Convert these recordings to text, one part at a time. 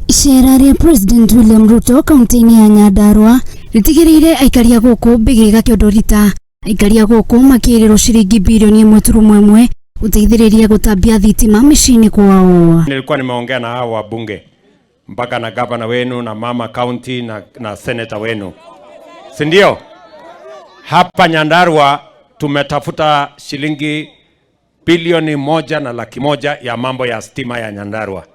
Icera rĩa President William Ruto kaunti-inĩ ya Nyandarua rĩtigĩrĩire aikari a gũkũ Mbĩgĩga kĩondo rita. Aikari a gũkũ makĩrĩrwo ciringi bilioni 1.1 gũteithĩrĩria gũtambia thitima mĩciĩ-inĩ kwao. Nilikuwa nimeongea na hao wabunge mpaka na gavana wenu na mama county na senator wenu, si ndio? Hapa Nyandarua tumetafuta shilingi bilioni 1 na laki 1 ya mambo ya stima ya Nyandarua.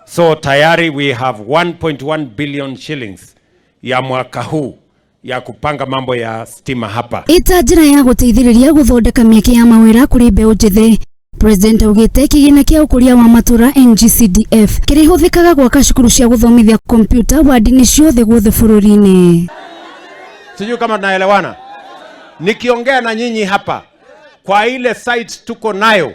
So tayari we have 1.1 billion shillings ya mwaka huu ya kupanga mambo ya stima hapa. Ĩta njĩra ya gũteithĩrĩria gũthondeka mĩeke ya mawĩra kũrĩ mbeũ njĩthĩ. President augĩte kĩgĩna kĩa ũkũria wa matũra NGCDF kĩrĩhũthĩkaga gwaka cukuru cia gũthomithia kompyuta wadi-inĩ ciothe guothe bũrũri-inĩ. Sijui kama tunaelewana. Nikiongea na nyinyi hapa kwa ile site tuko nayo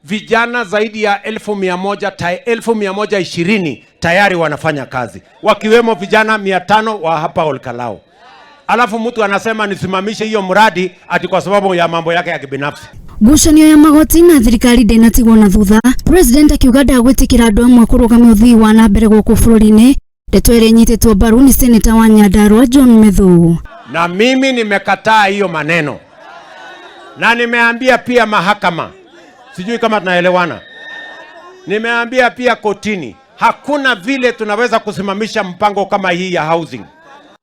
vijana zaidi ya 100,000 120,000 tayari wanafanya kazi, wakiwemo vijana 500 wa hapa Olkalou. Alafu mtu anasema nisimamishe hiyo mradi ati kwa sababu ya mambo yake ya kibinafsi. Ngucanio ya magoti na thirikari ndĩnatigwo na thutha. President akiuga ndagwĩtĩkĩra andũ amwe kũrũgamia ũthii wa na mbere gũkũ bũrũri-inĩ. Ndeto ĩrĩa ĩnyitĩtwo mbaru nĩ seneta wa Nyandarua John Methu. Na mimi nimekataa hiyo maneno, na nimeambia pia mahakama, sijui kama tunaelewana. Nimeambia pia kotini, hakuna vile tunaweza kusimamisha mpango kama hii ya housing.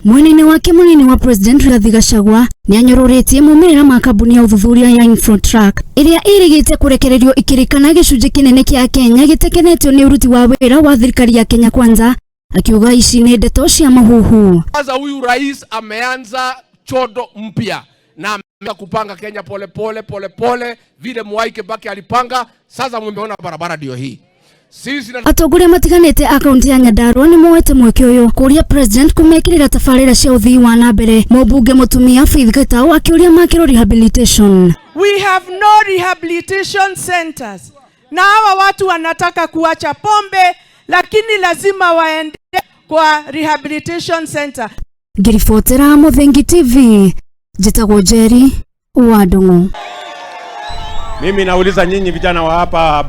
Mwena-inĩ wake mũnini wa President Rigathi Gachagua nĩanyũrũrĩtie maumĩrĩra ma kambuni ya ũthuthuria ya Infotrak ĩrĩa ĩrĩgĩte kũrekererio ikĩrĩkana gĩcunjĩ kĩnene kĩa Kenya gĩtekenetio nĩ ũruti wa wĩra wa thirikari ya Kenya Kwanza, akiuga ici nĩ ndeto cia mahuhu. Sasa huyu rais ameanza chodo mpya na ameanza kupanga Kenya pole pole pole pole vile Mwai Kibaki alipanga. Sasa mumeona barabara ndio hii. Sisi na Atongoria matiganĩte a kaunti ya Nyandarua nĩ moete mweke ũyũ kũria President kũmekĩrĩra tabarĩra cia ũthii wa na mbere. Mũmbunge mũtumia Faith Gitau akĩũria makĩrwo rehabilitation. We have no rehabilitation centers. Na hawa watu wanataka kuacha pombe, lakini lazima waende kwa rehabilitation center. Ngĩribotera Mũthingi TV, njĩtagwo Njeri wa Ndung'u. Mimi nauliza nyinyi vijana wa hapa